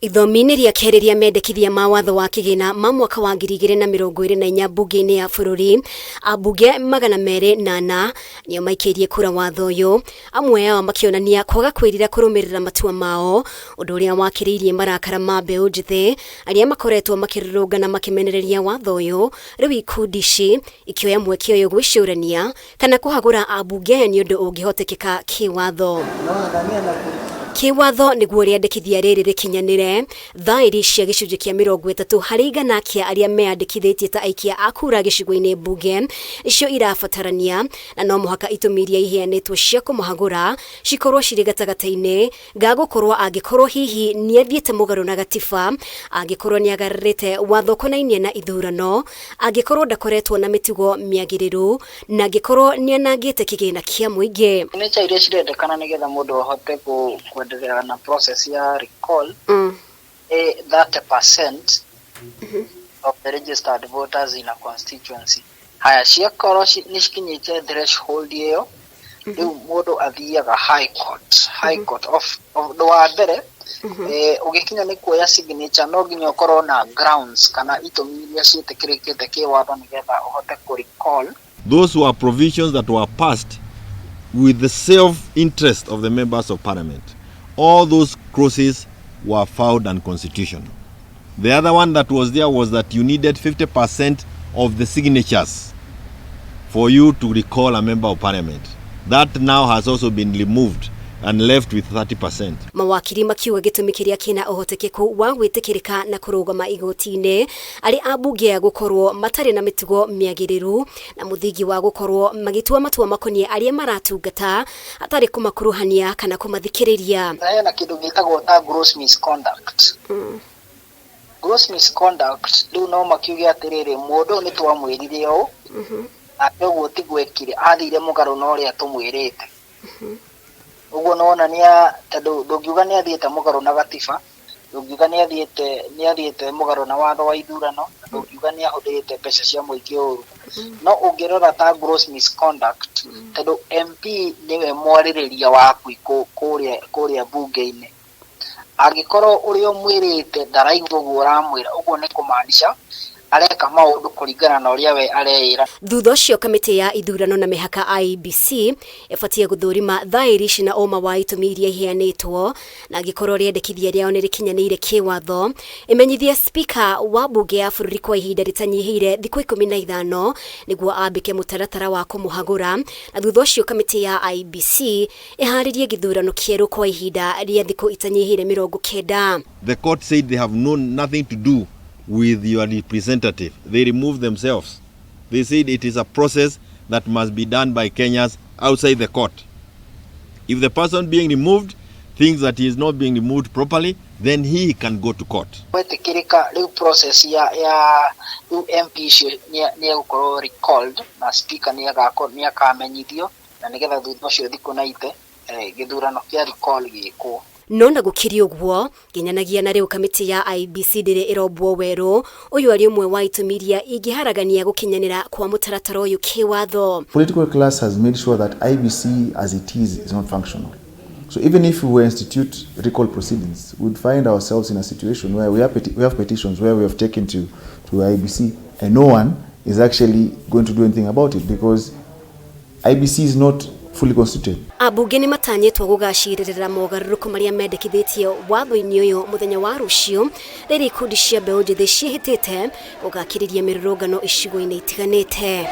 Ithomi-inĩ rĩa kerĩ rĩa mendekithia ma watho wa kĩgĩna ma mwaka wa 2024 mbunge-inĩ ya bũrũri, ambunge 204 nĩo maikĩirie kura watho ũyũ, amwe ao makĩonania kwaga kwĩrira kũrũmĩrĩra matua mao, ũndũ ũrĩa wakĩrĩirie marakara ma mbeũ njĩthĩ arĩa makoretwo makĩrũrũngana makĩmenereria watho ũyũ. Rĩu ikundi ici ikĩoya mweke ũyũ gwĩcũrania kana kũhagũra ambunge aya nĩ ũndũ ũngĩhotekeka kĩwatho. Kĩwatho nĩguo rĩandĩkithia rĩrĩ rĩkinyanĩre, thaĩri cia gĩcunjĩ kĩa 30% kĩa arĩa meyandĩkithĩtie ta aikia a kura gĩcigo-inĩ mbunge nĩcio irabatarania, na no mũhaka itũmi iria iheanĩtwo cia kũmahagũra cikorwo cirĩ gatagatĩ-inĩ ga gũkorwo angĩkorwo hihi nĩathiĩte mũgarũ na gatiba, angĩkorwo nĩagararĩte watho ũkonainie na ithurano, angĩkorwo ndakoretwo na mĩtugo mĩagĩrĩru, na angĩkorwo nĩanangĩte kĩgĩna kĩa mũingĩ. Signature iria cirendekana nĩgetha mũndũ ahote kwendelea na process ya recall nĩ 30% of the registered voters in a constituency. Haya, ciakorwo nĩ cikinyĩte threshold ĩyo, rĩu mũndũ athiaga high court. High court of ũndũ wa mbere, ũgĩkinya nĩ kuoya signature, no nginya ũkorwo na grounds kana itũmi iria ciĩtĩkĩrĩkĩte kĩwatho nĩgetha ũhote kũ recall. Those were provisions that were passed with the self-interest of the members of parliament. All those clauses were found unconstitutional. The other one that was there was that you needed 50% of the signatures for you to recall a member of parliament. That now has also been removed and left with 30%. Mawakiri makiuga gĩtũmi kĩrĩa kĩna ũhotekeku wa gwĩtĩkĩrĩka na kũrũgama igoti-inĩ arĩ ambunge a gũkorwo matarĩ na mĩtugo mĩagĩrĩru na mũthingi wa gũkorwo magĩtua matua makoniĩ arĩa maratungata hatarĩ kũmakuruhania kana kũmathikĩrĩria. Na hena kĩndũ gĩtagwo ta gross misconduct. Gross misconduct, rĩu no makiuge atĩrĩrĩ, mũndũ ũyũ nĩ twamwĩrire ũũ, nake ũguo tiguo ekire, athire mũgarũ na ũrĩa tũmwĩrĩte. Ũguo nĩwona nĩa tondũ ndũngiuga nĩ athiĩte mũgarũ na gatiba, ndũngiuga nĩ athiĩte mũgarũ na watho wa ithurano, na ndũngiuga nĩ ahũthĩrĩte mbeca cia mũingĩ ũru. No ũngĩrora ta gross misconduct, tondũ MP nĩwe mwarĩrĩria waku kũrĩa bunge-inĩ, angĩkorwo ũrĩa ũmwĩrĩte ndaraigua ũguo ũramwĩra, ũguo nĩ kũmaanisha areka maũndũ kũringana na ũrĩa we areĩra. Thutha ũcio kamĩtĩ ya ithurano na mĩhaka IEBC ĩbatiĩ gũthũrima thaĩri ici na ũma wa itũmi iria iheanĩtwo, na angĩkorwo rĩendekithia rĩao nĩ rĩkinyanĩire kĩwatho, ĩmenyithie spika wa mbunge ya bũrũri kwa ihinda rĩtanyihĩire thikũ 15 nĩguo ambĩke mũtaratara wa kũmũhagũra, na thutha ũcio kamĩtĩ ya IEBC ĩharĩrie gĩthurano kĩerũ kwa ihinda rĩa thikũ itanyihĩire 90. The court said they have no nothing to do with your representative. They removed themselves. They said it is a process that must be done by Kenyans outside the court. If the person being removed thinks that he is not being removed properly, then he can go to court. Gwetĩkĩrĩka, rĩu process ya rĩu MP icio nĩ egũkorwo recalled na speaker nĩ akamenyithio, na nĩgetha thutha ũcio thikũ na ite gĩthurano kĩa recall gĩkwo. No na gũkĩrĩ ũguo, nginyanagia na rĩu kamĩtĩ ya IEBC ndĩrĩ ĩrombwo werũ. Ũyũ arĩ ũmwe wa itũmi iria ingĩharagania gũkinyanĩra kwa mũtaratara ũyũ kĩwatho. Political class has made sure that IEBC as it is not functional. So even if we were institute recall proceedings, we'd find ourselves in a situation where we have petitions where we have taken to IEBC and no one is actually going to do anything about it because IEBC is not fully constituted. Ambunge nĩ matanyĩtwo gũgacirĩrĩra mogarũrũku marĩa mendekithĩtie watho-inĩ ũyũ mũthenya wa rũciũ, rĩrĩa ikundi cia mbeũ njĩthĩ ciĩhĩtĩte gũgakĩrĩria mĩrũrũngano icigo-inĩ itiganĩte.